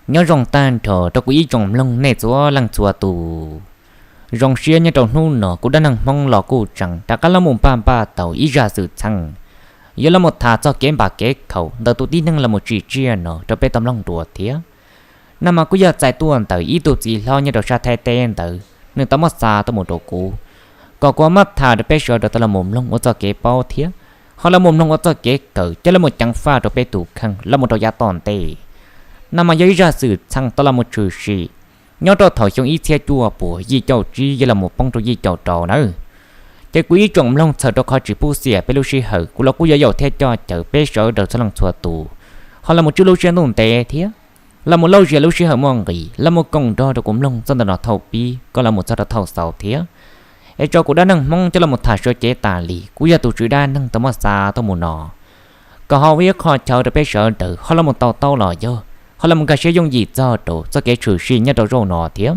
Nyob zoo tag nrho rau kuv ib tsoom mloog nej txhua leej txhua tus. Zoo siab nyob rau hnub no kuv dab neeg Hmoob los kuj tseem rov qab los mus npaj npaj tau ib zaj xwm txheej, yuav los mus tham txog kev npam kev khaum ntawm tus tib neeg los mus tsim tsiaj no rau peb tau mloog dua thiab. No mas kuj yog txais tuaj ntawm ib tug txiv hlob nyob rau sab Thaib teb ntawd nws tau muab xa tuaj mus rau kuv, kom kuv muab tham rau peb sawv daws tau los mus mloog ua txoj kev paub thiab ho los mus mloog ua txoj kev kawm coj los mus ceev faj rau peb tus kheej los mus rau yav tom ntej. No mas yog ib zaj xwm txheej tau los mus tshwm sim nyob rau thaum xyoo ib txhiab cuaj puas yim caum tsib yuav los mus poob rau yim caum rau nawb. Ces kuv ib tsoom mloog txhawm rau qhov tsis pub xiam peb lub sij hawm kuv los kuj yuav yaum thiab coj caw peb sawv daws txhua leej txhua tus ho los mus tswj lub siab ntuj ntev thiab los mus lauj zias lub sij hawm muaj nqis los mus koom nrog rau kuv mloog txog ntawm no thaum pib kom los mus txog rau thaum xaus thiab. Es tso kuv dab neeg Hmoob coj los mus tham sawv cev tas li kuj yog tus tswv dab neeg tau muab xa tuaj mus no, kom ho ua ib qho chaw rau peb sawv daws ho los mus tau taub los yog ho los mus nkag siab yooj yim txog rau txoj kev tshwm sim nyob rau zaum no thiab.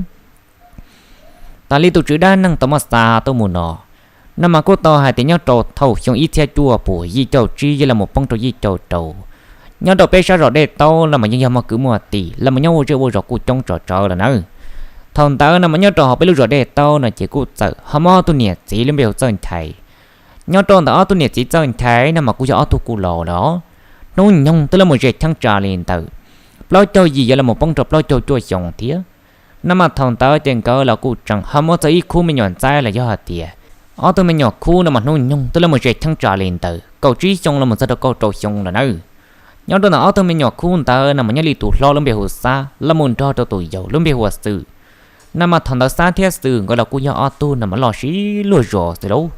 Tas li tus tswv dab neeg tau muab xa tuaj mus no, no mas kuj tau hais tias nyob rau thaum xyoo ib txhiab cuaj puas yim caum tsib yuav los mus poob rau yim caum rau, nyob rau peb sab zos Dej Taub no mas yeej yog muaj kwv muaj tij los mus nyob ua zej ua zos kuj coob tshaj tsawv lawm nawb. Thaum ntawd no mas nyob rau hauv peb lub zos Dej Taub no ces kuj txawm ho muaj ob tug niam txiv lub npe hu Txawj Nchai. Nyob rau ntawm ob tug niam txiv Txawj Nchai no mas kuj yog ob tug kuj laus lawm, hnub nyoog twb los mus ze cheeb tsam li ntawm plaub caug yim yuav los mus poob rau plaub caug cuaj xyoo thiab. No mas thaum ntawd ces nkawd los kuj tseem ho muaj txog ib khub me nyuam ntxaib los yog hais tias ob tug me nyuam khub no mas hnub nyoog twb los mus ze cheeb tsam li ntawm kaum tsib xyoo los mus txog rau kaum rau xyoo lawm nawb. Nyob rau ntawm ob tug me nyuam khub ntawd no mas nyob li tus hlob lub npe hu Xab los mus nrog rau tus yau lub npe hu ua Xwm. No mas thaum ntawd Xab thiab Xwm nkawd los kuj yog ob tug no mas loj siab luag zos xwb lauj.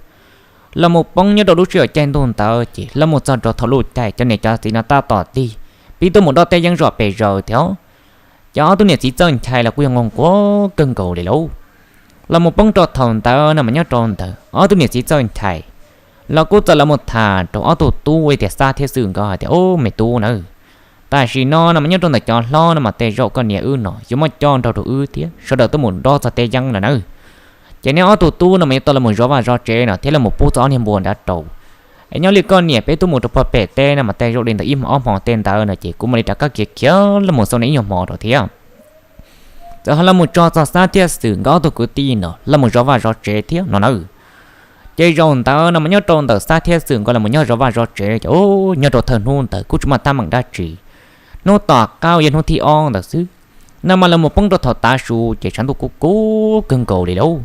Los mus poob nyob rau lub sij hawm caij ntuj ntawd ces los mus txog rau thaum lub caij cov niam cov txiv no tab tom tig pib tuaj mus dob teb yeeb zom pes zaws thiab. Ces ob tug niam txiv Txawj Nchai los kuj yog nquag kawg nkaus li lauj. Los mus poob rau thaum ntawd no mas nyob rau ntawm ob tug niam txiv Txawj Nchai los kuj txawm los mus tham rau ob tug tub uas tias Xab thiab Xwm nkawd hais tias, Ub, me tub nawb, tam sim no no mas nyob rau ntawm cov hlob no mas tej zaum koj niam wb no yuav muab coj nrog rau wb thiab sawv daws tuaj mus dob txog teb yeeb lawm nawb. Ces neb ob tug tub no mas yuav tau los mus zov vaj zov tsev no thiab los mus pub txog ob niag npua nrad rau. Es nyob li koj niam peb tuaj mus rau puag pem teb no mas tej zaum li ntawm ib hmo ob hmo tej ntawd no ces kuv mam li rov qab khiav khiav los mus xauj neb ib nyuag hmo rau thiab. Txawm ho los mus tso txog Xab thiab Xwm nkawd ob tug kwv tij no los mus zov vaj zov tsev thiab no nawb. Ces zaum ntawd no mas nyob rau ntawm Xab thiab Xwm nkawd los mus nyob zov vaj zov tsev ces nyob rau thawj hnub ntawd kuj tsis muaj teeb meem dab tsi. Hnub tom qab uas yog hnub thib ob ntawd xwb, no mas los mus poob rau thaum tav su ces tshav ntuj kuj kub kawg nkaus li lauj.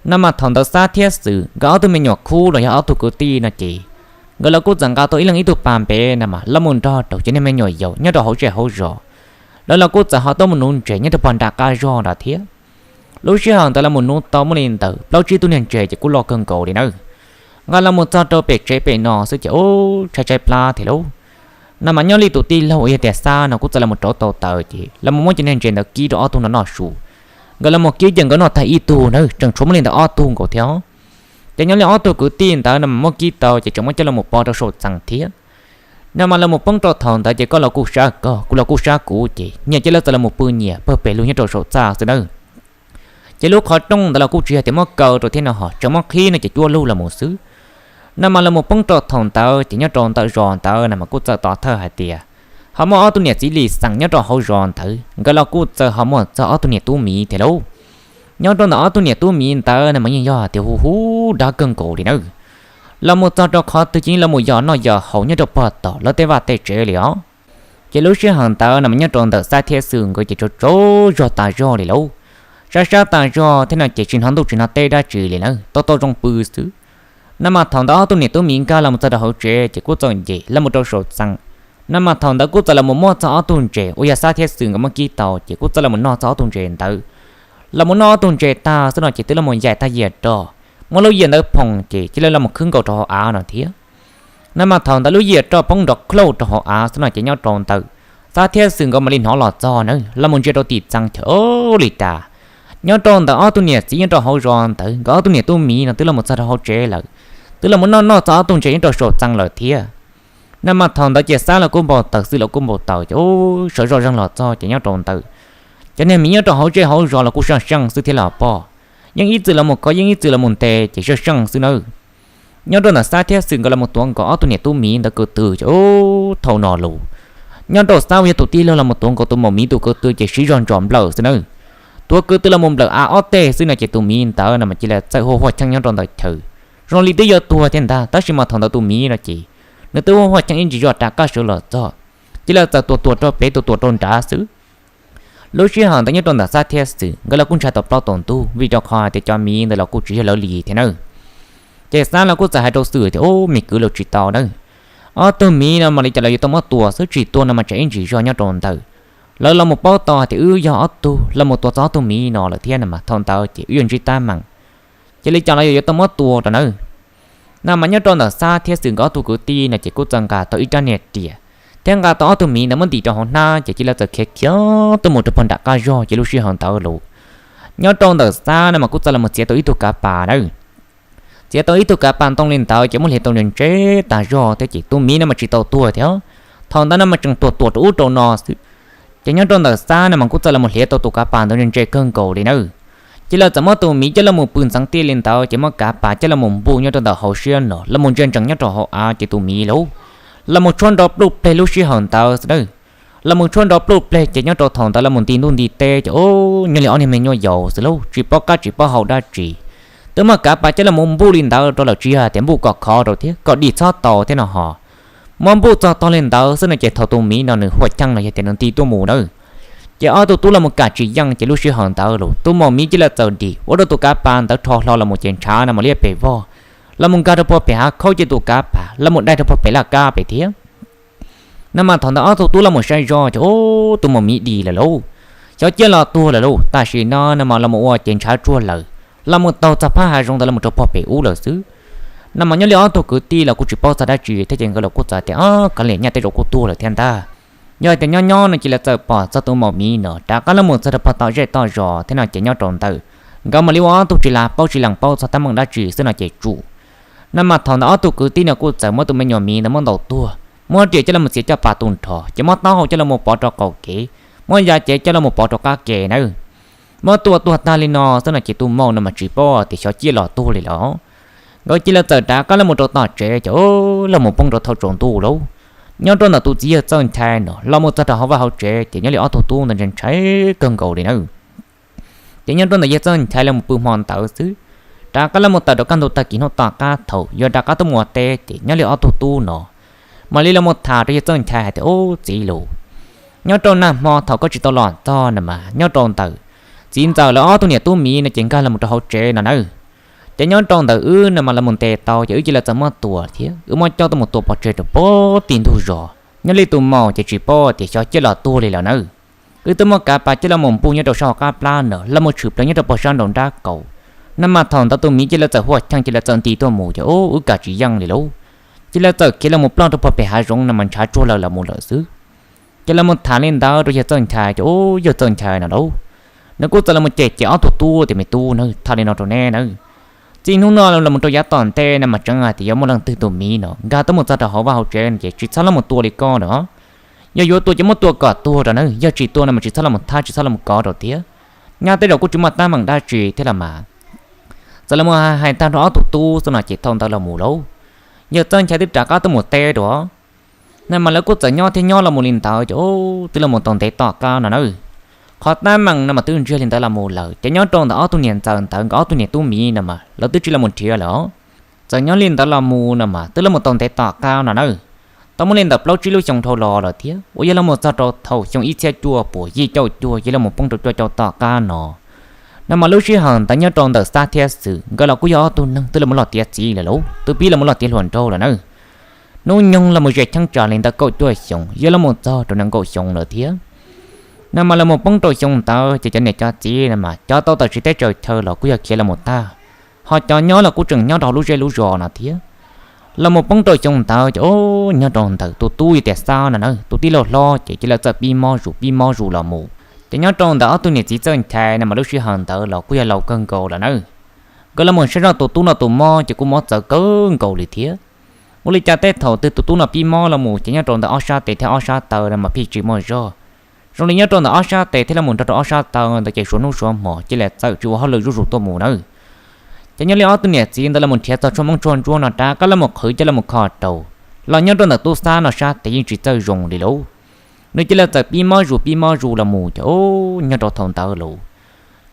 No mas thaum ntawd Xab thiab Xwm nkawd ob tug me nyuam khub los yog ob tug kwv tij no ces nkawd los kuj txawm nqa tau ib leeg ib tug pas npev no mas los mus nrog rau cov niag me nyuam yaus nyob rau hauv zej hauv zos. Lawv los kuj txawm ho tuaj mus nuv ntses nyob rau puag nram qab zog nrad thiab. Lub sij hawm ntawd los mus nuv tau muaj li ntawm plaub tsib tug niag ntses ces kuj loj kawg nkaus li nawb. Nqa los mus txog rau pem tsev pem no xwb ces ub, tshaib tshaib plab thiab lauj. No mas nyob li tus tij laug uas yog tias Xab no kuj txawm los mus rauv tau taws ces los mus muab cov niag ntses ntawd kib rau ob tug no noj su. Nkawd los mus kib ces nkawd noj tag ib tug na tseem tshuav muaj li ntawm ob tug nkaus thiab. Ces nyob li ob tug kwv tij ntawd no mas muab kib tau ces tseem muab coj los mus pov rau saum txee thiab. No mas los mus poob rau thaum ntawd ces koj los kuj sab koj, kuv los kuj sab kuv ces nyias cia lawv txawm los mus pw nyias pawg pes lug nyob rau saum txaj xwb nawb. Ces lub qhov rooj ntawd los kuj tsis yog tias muab kaw rau thiab no ho tseem muab qhib no ces cuab lug los mus xwb. No mas los mus poob rau thaum ntawd ces nyob rau ntawm zos ntawd no mas kuj txawm tau thawj hais tias ho muaj ob tug niam txiv lis xeem nyob rau hauv zos ntawd, nkawd los kuj txawm ho muaj txog ob tug niam tub miv thiab lauj. Nyob rau ntawm ob tug niam tub miv ntawd no mas yeej yog tias hu hu dab kawg nkaus li nawb. Los mus txog rau qhov twg ces yeej los mus yos noj yos haus nyob rau puag tom lawv tej vaj tej tsev li os. Ces lub sij hawm ntawd no mas nyob rau ntawm Xab thiab Xwm nkawd ces tsaug tsaug zog tas zog li lauj. Sab sab tas zog thiab no ces tsis hnov ntuj tsis hnov teb dab tsi li nawb, tau tau zoo pw xwb. No mas thaum ntawd ob tug niam tub miv nkag los mus txog rau hauv tsev ces kuj txawm nce los mus rau saum txee. No mas thaum ntawd kuj txawm los mus muab txog ob tug ntses uas yog Xab thiab Xwm nkawd muab kib tau ces kuj txawm los mus noj txog ob tug ntses ntawd. Los mus noj ob tug ntses tag xwb no ces twb los mus yaim tag yias roj, muab lub yias ntawd phoom ces cia li los mus khwb nkaus rau hauv av no thiab. No mas thaum ntawd lub yias roj poob nrov khlauj rau hauv av xwb no ces nyob rau ntawm Xab thiab Xwm nkawd mam li hnov los txog na los mus ntsia rau tim txee ces ua li cas nyob rau ntawm ob tug niam txiv nyob rau hauv zos ntawd nkawd ob tug niam tub miv no twb los mus txog rau hauv tsev lawm, twb los mus noj noj txog ob tug ntses nyob rau saum txee lawm thiab. No mas thaum ntawd ces Xab los kuj npau taws, Xwm los kuj npau taws ces ua sawv zoj zeeg los txog ces nyob rau ntawm cov niag miv nyob rau hauv zej hauv zos los kuj seej seej xwb thiab los pog, yeej ib txwm los mus kov yeej ib txwm los mus ntes ces seej seej xwb nawb. Nyob rau ntawm Xab thiab Xwm nkawd los mus tuav nkaus ob tug niam tub miv ntawd ko tw ces ub, thaum no los Nyob rau Xab uas yog tus tij laug los mus tuav nkaus tus maum miv tus ko tw ces siv zog ntsos nplawm xwb na. Tuav ko tw los mus nplawm av ob teg xwb no ces tus miv ntawd no mas cia li txawm huaj huaj cheej nyob rau ntawm chaw, zoo li twb yuav tuag thiab ntag, tab sis mas thaum ntawd tus miv no ces nws twb huaj huaj cheej ib ntsis zog rov qab sawv los txog, cia li txawm tuam tuam rau pem tuam tuam rau nrad xwb. Lub sij hawm ntawd nyob rau ntawm Xab thiab Xwm nkawd los kuj ntshai tau plaub tau ntug vim rau qhov tias cov miv ntawd los kuj tsis yog lawv li thiab na. Ces Xab los kuj txawm hais rau Xwm tias, Ub, me kwv, los tsis tau na, ob tug miv no mam li cas los yuav tau muab tua xwb, tsis tua no mas tsam ib ntsis zog nyob rau ntawm lawv los mus paub tau hais tias wb yog ob tug los mus tua txog ob tug miv no lawm thiab no mas thaum ntawd ces wb yuav ntsib teeb meem. Ces li cas los yuav tau muab tua rau nawb. No mas nyob rau ntawm Xab thiab Xwm nkawd ob tug kwv tij no ces kuj txawm nqa tau ib rab niag riam thiab nqa tau ob tug miv ntawd muab ntim rau hauv hnab ces cia li txawm khiav khiav tuaj mus rau puag nram qab zog. Ces lub sij hawm ntawd los nyob rau ntawm Xab no mas kuj txawm los mus txiav tau ib tug kav pas nawb. Txiav tau ib tug kav pas ntoo li ntawd ces muab hliav tau ntse ntse tas zog thiab ces tus miv no mas tsis tau tuag thiab. Thaum ntawd no mas tseem tuam tuam rau ub rau no xwb. Ces nyob rau ntawm Xab no mas kuj txawm los mus hliav tau tus kav pas ntawd ntse ntse kawg nkaus li nawb. Ces lawv txawm muab tus miv coj los mus pw ntxeev tiaj li ntawd ces muab kav pas coj los mus npuj nyob rau ntawm hauv siab no los mus ntsia ntsees nyob rau hauv av ces tus miv lauj, los mus tshuab nrov pluj pleg lub sij hawm ntawd xwb nawb. Los mus tshuab nrov pluj pleg ces nyob rau thaum ntawd los mus nti ntuj nti teb ces ub, nyob li ob niag me nyuam yaus xwb lauj, tsis paub qab tsis paub hau dab tsi. Twb muab kav pas coj los mus npuj li ntawd rau lawm, tsis yog tias npuj kom khov rau thiab kom dim txhob tau thiab no ho. Muab npuj txog tog li ntawd xwb no ces thaum tus miv no nws huaj cheej no yog tias nws nti tuaj mus nawb, ces ob tug tub los mus kam tsis yeej ces lub sij hawm ntawd los tus maum miv cia li txawm dim ua rau tus kav pas ntawd rho hlo los mus ces ntshav no mus liab pes vog, los mus nkag rau puag pem hav khaub ces tus kav pas los mus dai rau puag pem laj kab pem thiab. No mas thaum ntawd ob tug tub los mus saib zoj ces ub, tus maum miv dim lawm lauj, xyov ciaj los tuag lawm lauj. Tam sim no no mas los mus ua ces ntshav tsuag lawm, los mus taug txog phab hav zoov ntawd los mus rau puag pem ub lawm xwb. No mas nyob li ob tug kwv tij los kuj tsis paub txog dab tsi thiab ces nkawd los kuj xav tias, Ob, kav liam nyaj tej zaum kuj tuag lawm thiab ntag. Yog hais tias nyob nyob no cia li txawm pom txog tus maum miv no rov qab los mus txog rau puag tom zej tom zos thiab no ces nyob rau ntawd nkawd mam li ua ob tug tsis las paub tsis lees paub txog teeb meem dab tsi xwb no ces tsum. No mas thaum ntawd ob tug kwv tij no kuj txawm muab tus me nyuam miv ntawd muab ntaus tuag, muab riam coj los mus txiav caj pas tu nrho ces muab taub hau coj los mus pov rau qaum kev, muab yav cev coj los mus pov rau qab ke nawb. Muab tua tuag tag li no xwb no ces tus maum no mas tsis paub tias xyov ciaj los tuag li lawm. Nkawd cia li txawm rov qab los mus rau tom tsev ces los mus poob rau thaum tsaus ntuj lauj. Nyob rau ntawm tus txiv yawg Txawj Nchai no los mus txog rau hauv vaj hauv tsev ces nyob li ob tug tub ntawd ntshai ntshai kawg nkaus li nawb. Ces nyob rau ntawm yawg Txawj Nchai los mus pw hmo ntawd xwb, rov qab los mus tawm rau kaj ntug tag kis hnub tom qab thaum yuav rov qab tuaj mus ua teb ces nyob li ob tug tub no mam li los mus tham rau yawg Txawj Nchai hais tias, Ub, txiv lauj, nyob rau nag hmo thaum koj tsis tau los txog no mas nyob rau ntawm txiv ntxawm lawv ob tug niam tub miv no ces nkag los mus rau hauv tsev no nawb. Ces nyob rau ntawm wb no mas los mus ntes tau ces wb cia li txawm muab tua thiab wb muab coj tuaj mus tua pov tseg rau puag tim ntug zos. Nyob li tus maum ces tsis paub tias xyov ciaj los tuag li lawm nawb. Wb twb muab kav pas coj los mus npuj nyob rau sab hauv qab plab no los mus tshwm plaws nyob rau puag sab nraum nrab kaus. No mas thaum ntawd tus miv cia li txawm huaj cheej cia li txawm nti tuaj mus ces ub, wb kam tsis yeej li lauj. Cia li txawm khiav los mus ploj rau puag pem hav zoov no mas ntshav tsuag lawm los mus lawm xwb. Ces los mus tham li ntawd rau yawg Txawj Nchai ces ub, yawg Txawj Nchai no lauj, nws kuj txawm los mus cem cem ob tug tub tias, Me tub na, tham li no rau neb na, txij hnub no los mus rau yav tom ntej no mas tseev hais tias yuav muaj leej twg tus miv no nkag tuaj mus txog rau hauv vaj hauv tsev no ces tsis txhob los mus tua li koj no. Yog yuav tua ces muab tua kom tuag rau na, yog tsis tua no mas tsis txhob los mus thab tsis txhob los mus kov rau thiab. Nyaj tej zaum kuj tsis muaj teeb meem dab tsi thiab los mas. Txawm los mus hais tag rau ob tug tub xwb no ces thaum ntawd los mus lauj, yawg Txawj Nchai twb rov qab tuaj mus teb rau. No mas lawv kuj txawm nyob thiab nyob los mus li ntawd ces twb los mus tau ntev tom qab no na. Qhov teeb meem no mas twb ntsiag li ntawd los mus lawm ces nyob rau ntawm ob tug niam ntxawm ntawd nkawd ob tug niam tub miv no mas lawv twb tsis los mus nrhiav lawm. Txawm nyob li ntawd los mus no mas twb los mus tau ntev tom qab no na. Tau muaj li ntawm plaub tsib lub xyoo dhau los lawm thiab uas yog los mus txog rau thaum xyoo ib txhiab cuaj puas yim caum cuaj yog los mus poob rau cuaj caum tom qab no. No mas lub sij hawm ntawd nyob rau ntawm Xab thiab Xwm nkawd los kuj yog ob tug neeg twb los mus loj tiav txiv lawm lauj, twb pib los mus loj tiav hluas nraug lawm na. Hnub nyoog los mus ze cheeb tsam li ntawm kaum cuaj xyoo yog los mus txog rau nees nkaum xyoo lawm thiab. No mas los mus poob rau xyoo ntawd ces cov niam cov txiv no mas cov tau tawm tsiv teb tsaws chaw los kuj yog khiav los mus tag, ho cov nyob los kuj tseem nyob rau hauv lub zej lub zos no thiab. Los mus poob rau xyoo ntawd ces nyob rau ntawm tus tub yog tias Xab no na, tus tij laug hlob ces cia li txawm pib mob zus pib mob zus los mus. Ces nyob rau ntawm ob tug niam txiv Txawj Nchai no mas lub sij hawm ntawd los kuj yog laus kawg nkaus lawm na. Nkawd los mus saib zoj tus tub no tus mob ces kuj mob txawv kawg nkaus li thiab. Ua li cas tej thaum twg tus tub no pib mob los mus ces nyob rau ntawm ob sab tes thiab ob sab taw no mas pheej tsis muaj zog. Zoo li nyob rau ntawm ob sab tes thiab los mus nrog rau ob sab taw ntawd ces suav hnub suav hmo cia li txawm tsis ua hauj lwm zuj zus tuaj mus nawb. Ces nyob li ob tug niam txiv ntawd los mus nrhiav txog tshuaj moob tshuaj ntsuab no rov qab los mus qhwv coj los mus kho rau, los nyob rau ntawm tub Xab no sab tes yeej tsis txawj zoo li lauj. Nws cia li txawm pib mob zus pib mob zus los mus ces nyob rau thaum ntawd los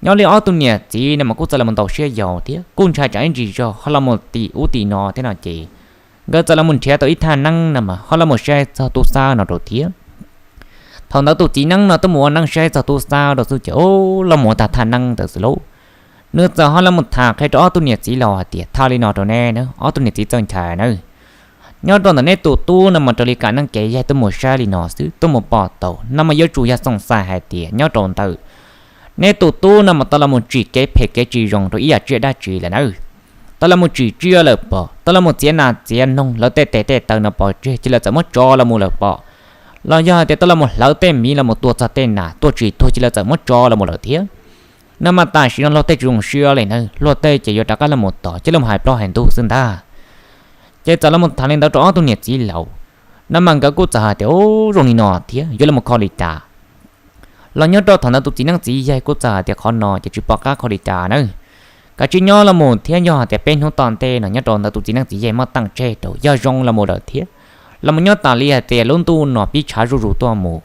nyob li ob tug niam txiv no mas kuj txawm los ntaus siab yau thiab kuj ntshai tsam ib ntsis zog ho los mus tim ub tim no thiab no ces nkawd txawm los mus nrhiav tau ib thaj neeb no mas ho los mus saib txog tub Xab no rau thiab. Thaum ntawd tus txiv neeb no tuaj mus ua neeb saib txog tub Xab rau xwb ces los mus ua tag thaj neeb ntawd xwb lauj, nws txawm ho los mus tham qhia rau ob tug niam txiv laus hais tias, Tham li no rau neb na, ob tug niam txiv txawj nchai na, nyob rau ntawm neb tus tub no mas raws li kam neeb kev yaig tuaj mus saib li no xwb tuaj mus pom tau no mas yuav tsum yog xoom xais hais tias nyob rau ntawm neb tus tub no mas tau los mus tsim kev phem kev tsis zoo rau ib yam tsiaj dab tsi lawm na. Tau los mus tsim tsiaj lawm pob, tau los mus txiav nas txiav noog lawv tej tes tej taw no pov tseg cia li txawm muab tso los mus lawm pob, los yog hais tias tau los mus hlawv tej miv los mus tua txog tej nas tuaj tsis tuag cia li txawm muab tso los mus lawm thiab. No mas tam sim no luag tej tsis zoo siab li na, luag tej ces yuav rov qab los mus tos cia li mus hais plaub hais ntug xwb ntag. Ces txawm los mus tham li ntawd rau ob tug niam txiv laus, no mas nkawd kuj txawm hais tias, Ub, zoo li no thiab yuav los mus kho li cas? Los nyob rau thaum ntawd tus txiv neeb txiv yaig kuj txawm hais tias, Qhov no ces tsis pom qab kho li cas na, kav tsij nyob los mus thiab yog hais tias peb hnub tom ntej no nyob rau ntawd tus txiv neeb txiv yaig muab teem tseg rau yog zoo los mus lawm thiab los mus nyob tas li hais tias lub ntuj no pib tshav zuj zus tuaj mus,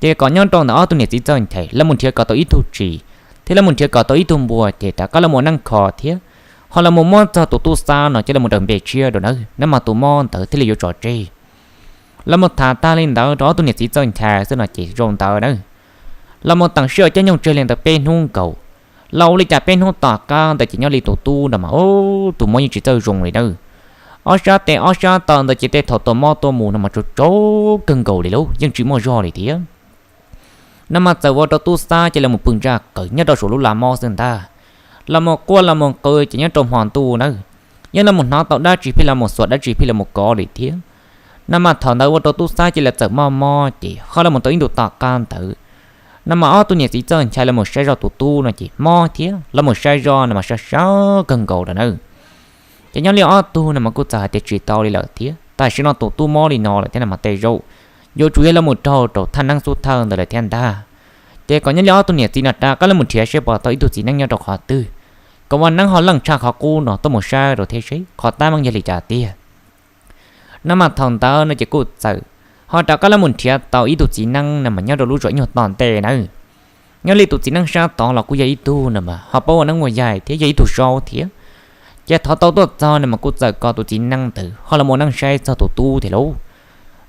ces kom nyob rau ntawm ob tug niam txiv txawj nchai los mus nrhiav kom tau ib tug tshis thiab los mus nrhiav kom tau ib tug npua ces rov qab los mus ua neeb kho thiab ho los mus muab txog tus tub Xab no coj los mus daws npe tshiab rau nawb, no mas tus mob ntawd thiaj li yuav tso tseg. Los mus tham tag li ntawd rau ob tug niam txiv txawj nchai xwb no ces zoo ntawd na. Los mus teem sij hawm caij nyoog tseg li ntawd peb hnub nkaus, los ua li cas peb hnub tom qab ntawd ces nyob li tus tub no mas ub, tus mob yeej tsis txawj zoo li nawb. Ob sab tes ob sab taw ntawd ces tej thaum tus mob tuaj mus no mas tsaug tsaug kawg nkaus li lauj, yeej tsis muaj zog li thiab. No mas txawm ua rau tub Xab cia li mus pw ntsaj qaws nyob rau saum lub laj mob xwb ntag. Los mus quaj los mus qw ces nyob rau hmo ntuj nawb, yeej los mus hnov tau dab tsi pheej los mus xuas dab tsi pheej los mus kov li thiab. No mas thaum ntawd ua rau tub Xab cia li txawm mob mob ces ho los mus tau ib ntus tom qab ntawd, no mas ob tug niam txiv txawj nchai los mus saib zoj tus tub no ces mob thiab los mus saib zoj no mas sab sab kawg nkaus lawm nawb. Ces nyob li ob tug no mas kuj txawm hais tias tsis tau li lawm thiab, tam sim no tus tub mob li no lawm thiab no mas tej zaum yuav tsum yog los mus raug rau thaj neeb xub thawj ntawd lawm thiab ntag. Ces kom nyob li ob tug niam txiv no rov qab los mus nrhiav seb puas tau ib tug txiv neeb nyob rau qhov twg, kom ua neeb ho leej tshaj qhov qub no tuaj mus saib rau thiab seb qhov tab meeg yog li cas tiag. No mas thaum ntawd no ces kuj txawm ho rov qab los mus nrhiav tau ib tug txiv neeb no mas nyob rau lub zos ib nyuag tom ntej nawb. Nyob li tus txiv neeb sab tod los kuj yog ib tug no mas ho paub ua neeb ua yaig thiab yog ib tug saub thiab. Ces thov tau tuaj txog no mas kuj txawm kom tus txiv neeb ntawd ho los mus ua neeb saib txog tus tub thiab lauj.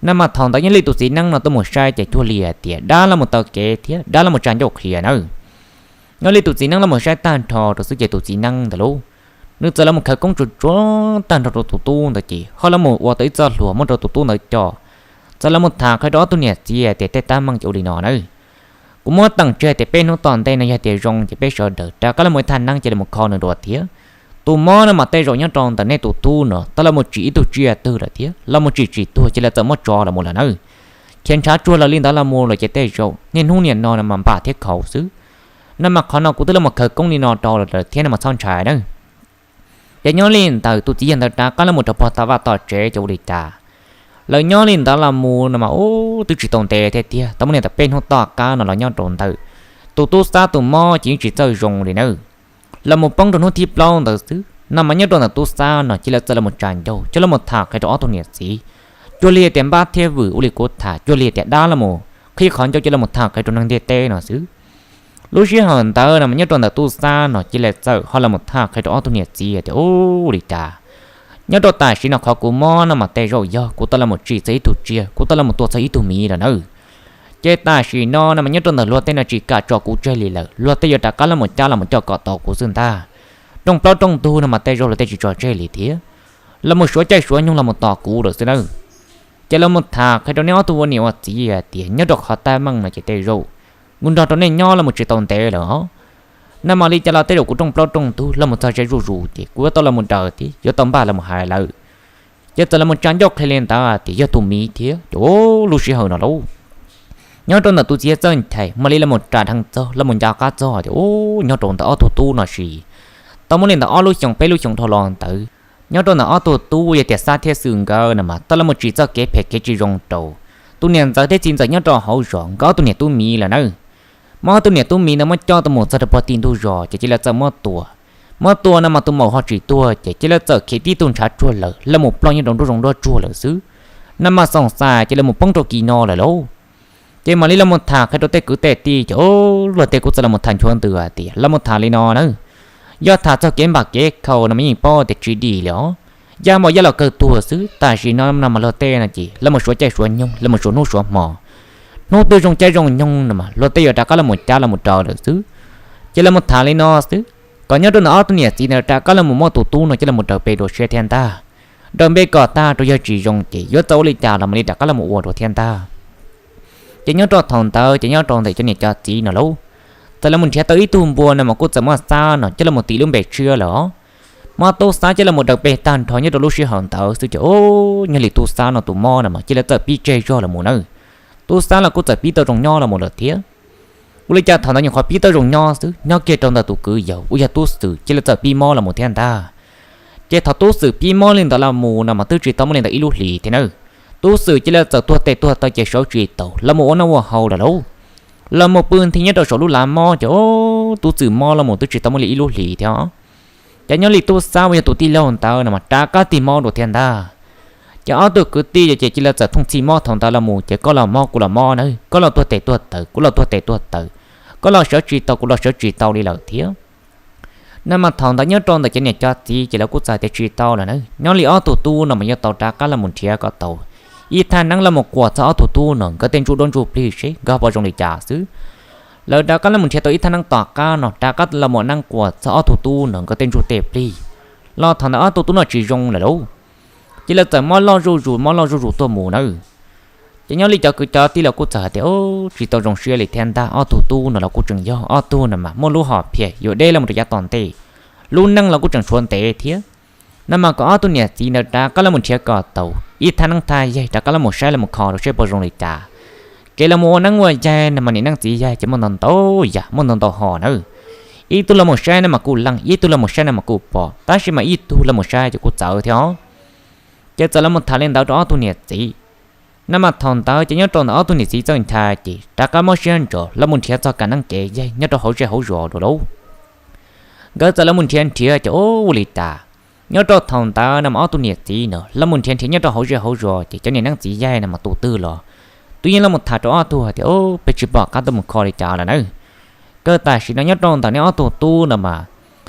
No mas thaum ntawd nyob li tus txiv neeb no tuaj mus saib ces cuag li hais tias dab los mus taw kev thiab dab los mus tsa ncauj qhia nawb. Nyob li tus txiv neeb los mus saib tag nrho rau xwb ces tus txiv neeb ntawd lauj, nws txawm los mus khawv koob tsuag tsuag tag nrho rau tus tub ntawd ces ho los mus ua tau ib txoj hlua muab rau tus tub ntawd coj. Txawm los mus tham qhia rau ob tug niam txiv tias tej tab meeg ces ua li no nawb. Kuv muab teem tseg tias peb hnub tom ntej no yog tias zoo ces peb sawv daws rov qab los mus ib thaj neeb cia li mus kho nws dua thiab. Tus mob no mas tej zaum nyob rau ntawm nej tus tub no tau los mus tsim ib tug tsiaj twg lawm thiab los mus tsim tsis tuag cia li txawm muab tso los mus lawm nawb. Khiav ntshav tsuag lawm li ntawd los mus lawm ces tej zaum niaj hnub niaj no no mas npam thiab khaus xwb. No mas qhov no kuv twb los mus khawv koob li no rau lawm thiab no mas txhob ntshai nawb. Ces nyob li ntawd tus txiv yawg ntawd rov qab los mus rau pog tom vaj tom tsev ces ua li cas, lawv nyob li ntawd los mus no mas ub twb tsis tau ntev thiab tiag, tau muaj li ntawm peb hnub tom qab no los nyob rau ntawm tus tub Xab tus mob ces yeej tsis txawj zoo li nawb. Los mus poob rau hnub thib plaub ntawd xwb no mas nyob rau ntawm tub Xab no cia li txawm los mus tsa ncauj coj los mus tham qhia rau ob tug niam txiv. Cuag li tias npab thiab vwm ua li kuv tham, cuag li tias dab los mus qhib qhov ncauj coj los mus tham qhia rau neeg ntiaj teb no xwb. Lub sij hawm ntawd no mas nyob rau ntawm tub Xab no cia li txawm ho los mus tham qhia rau ob tug niam txiv tias ua li cas, nyob rau tam sim no qhov kuv mob no mas tej zaum yog kuv tau los mus tsim txog ib tug tsiaj, kuv tau los mus tua txog ib tug miv lawm nawb. Ces tam sim no no mas nyob rau ntawm luag tej no tsis kam tso kuv tseg li lawm, luag tej yuav rov qab los mus cab los mus coj kom tau kuv xwb ntag. Rooj plaub rooj ntug no mas tej zaum luag tej tsis tso tseg li thiab, los mus suav caij suav nyoog los mus tos kuv lawm xwb nawb. Ces los mus tham qhia rau nej ob tug ua niam ua txiv tias nyob rau qhov tab meeg no ces tej zaum kuv nrog rau nej nyob los mus tsis tau ntev lawm os. No mas li cas los tej zaum kuv rooj plaub rooj ntug los mus txog ze zuj zus ces kuv yuav tau los mus daws thiab yuav tau npaj los mus hais lawm. Ces txawm los mus tsa ncauj qhia li ntawd tias yog tus miv thiab ces lub sij hawm no lauj, nyob rau ntawm tus txiv txawj nchais mam li los mus ras dheev txog los mus nco qab txog tias ub, nyob rau ntawm ob tug tub no sis tau muaj li ntawm ob lub xyoos peb lub xyoos dhau los ntawd, nyob rau ntawm ob tug tub yog tias Xab thiab Xwm nkawd no mas tau los mus tsim txoj kev phem kev tsis zoo rau tus niam ntxawm thiab txiv ntxawm nyob rau hauv zos nkawd ob tug niam tub miv lawm nawb. Muab ob tug niam tub miv ntawd muab coj tau mus txog rau puag tim ntug zos ces cia li txawm muab tua. Muab tua no mas tus maum ho tsis tuag ces cia li txawm khiav tib tug ntshav tsuag lawm los mus ploj nyob rau nruab zoov nruab tsuag lawm xwb. No mas xoom xais ces los mus poob rau kis no lawm lauj. Ces mam li los mus tham qhia rau tej kwv tej tij ces luag tej kuj txawm los mus tham nchuav ntws hais tias los mus tham li no na, yog tham txog kev npam kev khaum no mas yeej paub tias tsis dim li os. Yaj npam yaj los kawg tuag xwb, tam sim no no mas luag tej no ces los mus suav caij suav nyoog, los mus suav hnub suav hmo. Hnub twg zoo caij zoo nyoog no mas luag tej yuav rov qab los mus cab los mus raws lawm xwb. Ces los mus tham li no xwb, kom nyob rau ntawm ob tug niam txiv ntawd rov qab los mus muab tus tub no coj los mus raws pem dua siab thiab ntag. Raws npe kom tag rau yog tsis zoo ces yuav txawm ua li cas los mam li rov qab los mus ua dua thiab ntag. Ces nyob rau thaum ntawd ces nyob rau ntawm cov niam cov txiv no lauj, txawm los mus nrhiav tau ib tug npua no mas kuj txawm muab Xab no coj los mus tis lub npe tshiab lawm os. Muab tub Xab coj los mus daws pem tag nrho nyob rau lub sij hawm ntawd xwb ces o, nyob li tub Xab no tus mob no mas cia li txawm pib tseg zog los mus nawb. Tub Xab los kuj txawm pib tau zoo nyob los mus lawm thiab. Ua li cas thaum ntawd nyuam qhuav pib tau zoo nyob xwb, nyob kiag rau ntawm tus kwv yau uas yog Tub Xwm cia li txawm pib mob los mus thiab ntag. Ces thaum Tub Xwm pib mob li ntawd los mus no mas twb tsis tau muaj li ntawm ib lub hlis thiab nawb, Tub Xwm cia li txawm tuag tes tuag taw ces sawv tsis taus los mus ua noj ua haus lawm lauj. Los mus pw nthi nyob rau saum lub lav mob ces o, Tub Xwm mob los mus twb tsis tau muaj li ib lub hlis thiab. Ces nyob li Tub Xab uas yog tus tij laug ntawd no mas rov qab tig mob dua thiab ntag. Ces ob tug kwv tij ces cia li txawm thooj txhij mob thaum ntawd los mus ces koj los mob kuv los mob na, koj los tuag tes tuag taw kuv los tuag tes tuag taw, koj los sawv tsis tau kuv los sawv tsis tau li lawm thiab. No mas thaum ntawd nyob rau ntawm cov niam cov txiv ces lawv kuj txawm tias tsis tau lawm na, nyob li ob tug tub no mas yuav tau rov qab los mus nrhiav kom tau ib thaj neeb los mus kuam txog ob tug tub no nkawd tej ntsuj duab ntsuj plig seb nkawd ho puas zoo li cas xwb. Lawv rov qab los mus nrhiav tau ib thaj neeb tom qab no rov qab los mus neeb kuam txog ob tug tub no nkawd tej ntsuj tej plig. Los thaum ntawd ob tug tub no tsis zoo lawm lauj, ces lawv txawm mob loj zuj zus mob loj zuj zus tuaj mus nawb. Ces nyob li cov kwv cov tij los kuj txawm hais tias tsis tau zoo siab li thiab ntag, ob tug tub no los kuj tseem yog ob tug no mas muaj lub hom phiaj yuav deb los mus rau yav tom ntej, lub neej los kuj tseem tshuav ntev thiab. No mas kom ob tug niam txiv ntawd rov qab los mus nrhiav kom tau ib thaj neeb thaj yaig rov qab los mus saib los mus kho rau seb puas zoo li cas. Kev los mus ua neeb ua yaig no mas niam neeb txiv yaig ces muaj ntau ntau yam muaj ntau ntau hom nawb. Ib tug los mus saib no mas kuj leej, ib tug los mus saib no mas kuj pom, tab sis mas ib tug los mus saib ces kuj txawv thiab os. Ces txawm los mus tham li ntawd rau ob tug niam txiv. No mas thaum ntawd ces nyob rau ntawm ob tug niam txiv txawj ncha ces rov qab mob siab ntso los mus nrhiav txog kam neeb kev yaig nyob rau hauv zej hauv zos dua lauj. Nkawd txawm los mus nrhiav nrhiav ces ua li cas, nyob rau thaum ntawd no mas ob tug niam txiv no los mus nrhiav nrhiav nyob rau hauv zej hauv zos ces cov niam neeb txiv yaig no mas tus twg los twb yeej los mus tham rau ob tug hais tias peb tsis pom qab tuaj mus kho li cas lawm na. Kawg tam sim no nyob rau ntawm nej ob tug tub no mas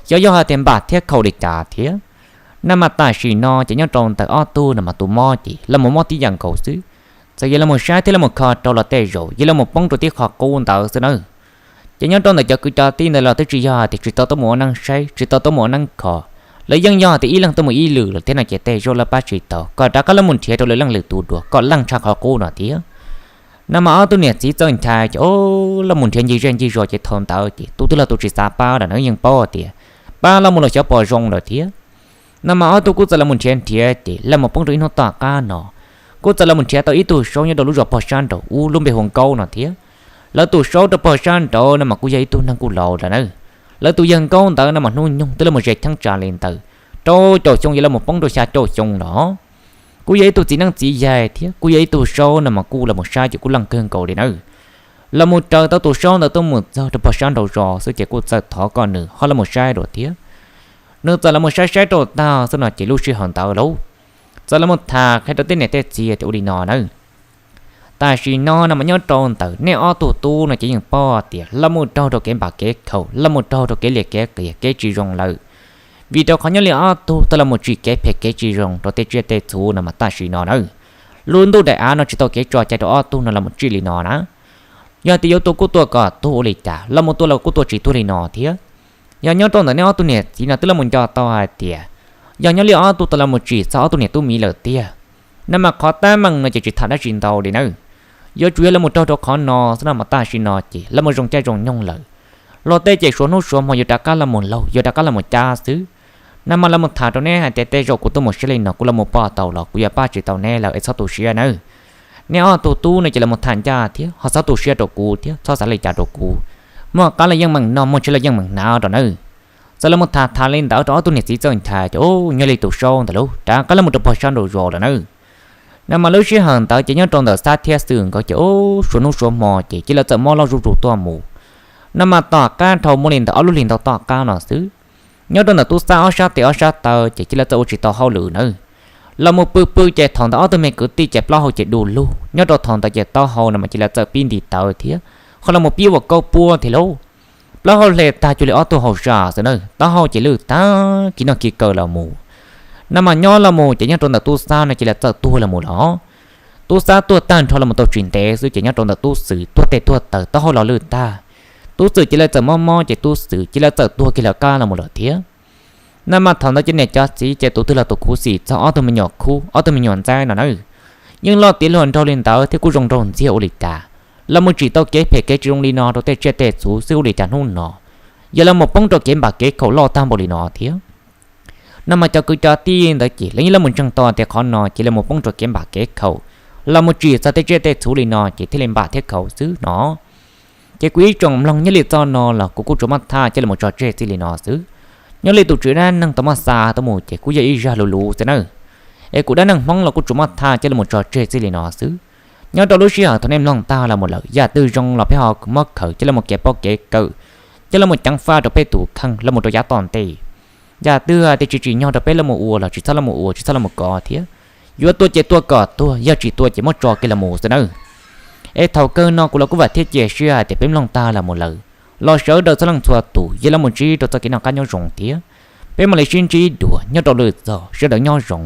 xyov yog hais tias npam thiab khaum li cas thiab. No mas tam sim no ces nyob rau ntawm ob tug no mas tus mob ces los mus mob tib yam nkaus xwb. Txawm yog los mus saib thiab los mus kho rau los tej zaum yog los mus poob rau tib qhov qub ntawd xwb nawb. Ces nyob rau ntawm cov kwv cov tij ntawd los twb tsis yog hais tias tsis tau tuaj mus ua neeb saib tsis tau tuaj mus ua neeb kho, lawv yeej yog hais tias ib leeg tuaj mus ib lwm lawm thiab no ces tej zaum lawv pab tsis tau kom rov qab los mus nrhiav rau lawv leej lwm tus dua kom leej tshaj qhov qub no thiab. No mas ob tug niam txiv txawj ncha ces los mus nrhiav ncig zej ncig zos ces thaum ntawd ces tus twg los tus tsis xav pab lawm na, yeej paub tias pab los mus los xyov puas zoo lawm thiab. No mas ob tug kuj txawm los mus nrhiav nrhiav ces los mus poob rau ib hnub tom qab no kuj txawm los mus nrhiav tau ib tug saub nyob rau lub zos pog sab nraud ub lub npe hu Nkaub no thiab. Lawv tus saub rau pog sab nraud no mas kuj yog ib tug neeg kuj laus lawm na. Lawv tus yawg Nkaub ntawd no mas hnub nyoog twb los mus ze cheeb tsam li ntawm rau caum xyoo yuav los mus poob rau xya caum xyoo no. Kuj yog ib tug txiv neeb txiv yaig thiab kuj yog ib tug saub no mas kuj los mus saib ces kuj leej kawg nkaus li na. Los mus raws tau tus saub ntawd tuaj mus txog rau pog sab nraud zos xwb ces kuj txawm thov kom nws ho los mus saib dua thiab. Nws txawm los mus saib saib rau tag xwb no ces lub sij hawm ntawd lauj, txawm los mus tham qhia rau tej niam tej txiv tias ua li no na, tam sim no no mas nyob rau ntawm nej ob tug tub no ces yeej paub tias los mus raug rau kev npam kev khaum los mus raug rau kev liam kev qias kev tsis zoo lawm. Vim rau qhov nyob li ob tug tau los mus tsim kev phem kev tsis zoo rau tej tsiaj tej txhu no mas tam sim no na, lub ntuj daim av no tsis tau kev tso cai rau ob tug no los mus tsim li no na. Yog tias yuav tua kuj tua kom tuag ua li cas los mus tua los kuj tua tsis tuag li no thiab. Yog nyob rau ntawm nej ob tug niam txiv no twb los mus nco tau hais tias yog nyob li ob tug tau los mus tsim txog ob tug niam tub miv lawm tiag, no mas qhov teeb meem no ces tsis tham dab tsi ntau li nawb. Yuav tsum yog los mus raug rau qhov no xwb no mas tam sim no ces los mus zoo caij zoo nyoog lawm. Luag tej ces suav hnub suav hmo yuav rov qab los mus laug yuav rov qab los mus cab xwb. No mas los mus tham rau neb hais tias tej zaum kuv tuaj mus saib li no kuv los mus pom tau los kuv yuav pab tsis tau neb lawm es txhob tu siab nawb. Neb ob tug tub no ces los mus tham ncaj thiab ho txhob tu siab rau kuv thiab txhob xav li cas rau kuv. Muaj qab los yeej meem noj, muaj tshiab los yeej meem hnav rau nawb. Txawm los mus tham tham li ntawd rau ob tug niam txiv txawj ncha ces nyob li tus saub ntawd lauj rov qab los mus rau pog sab nraud zos lawm nawb. No mas lub sij hawm ntawd ces nyob rau ntawm Xab thiab Xwm nkawd ces suav hnub suav hmo ces cia li txawm mob loj zuj zus tuaj mus. No mas tom qab dhau muaj li ntawm ob lub hlis ntau tom qab no xwb, nyob rau ntawm tub Xab ob sab tes ob sab taw ces cia li txawm ua tsis tau hauj lwm nawb. Los mus pw pw ces thaum ntawd ob tug me kwv tij ces plaub hau ces du lug nyob rau thaum ntawd ces taub hau no mas cia li txawm pib nti tawv thiab, ho los mus pib ua kaub puab thiab lauj. Plaub hau hle tag cuag li ob tug hauv zam xwb na, taub hau ces lwj tag kiv noj kiv kaw los mus. No mas nyob los mus ces nyob rau ntawm tub Xab no cia li txawm tuag los mus lawm. Tub Xab tuag tag nrho los mus tau tsis ntev xwb ces nyob rau ntawm tub Xwm tuag tes tuag taw taub hau los lwj tag. Tub Xwm cia li txawm mob mob ces tub Xwm cia li txawm tuag kiag lawv qab los mus lawm thiab. No mas thaum ntawd ces niam cov txiv ces tus twg los tus khuv xim txog ob tug me nyuam khub ob tug me nyuam ntxaib no na. Yeej loj tiav hluas nraug li ntawd thiab kuj zoo nraug ntxiag ua li cas, los mus tsim tau kev phem kev tsis zoo li no rau tej tsiaj tej txhu xwb ua li cas hnub no yog los mus poob rau kev npam kev khaum loj tag npaum li no thiab. No mas cov kwv cov tij ntawd ces lawv yeej los mus ntseeg tau tias qhov no ces los mus poob rau kev npam kev khaum, los mus tsim txog tej tsiaj tej txhu li no ces thiaj li npam thiab khaum xwb no. Ces kuv ib tsoom mloog nyob li txoj no los kuv kuj tsuas muab tham coj los tso tseg txij li no xwb. Nyob li tus tswv dab neeg tau muab xa tuaj mus ces kuj yog ib zaj lus luv xwb nawb. Es kuv dab neeg Hmoob los kuj tsuas muab tham coj los tso tseg txij li no xwb. Nyob rau lub sij hawm thaum nej mloog tag los mus lawm yam twg zoo los peb ho muab khaws coj los kev paub kev kawm, coj los ceev faj rau peb tus kheej los mus rau yav tom ntej. Yam twg tias tsis tsim nyog rau peb los mus ua los tsis txhob los mus ua tsis txhob los mus kov thiab. Yuav tua ces tua kom tuag, yog tsis tua ces muab tso kiag los mus xwb nawb. Es thaum kawg no kuv los kuj vam thiab cia siab hais tias peb mloog tag los mus lawm, los sawv daws txhua leej txhua tus yog los mus ntsib rau txoj kev noj qab nyob zoo thiab. Peb mam li sib ntsib dua nyob rau lwm txog, sawv daws nyob zoo.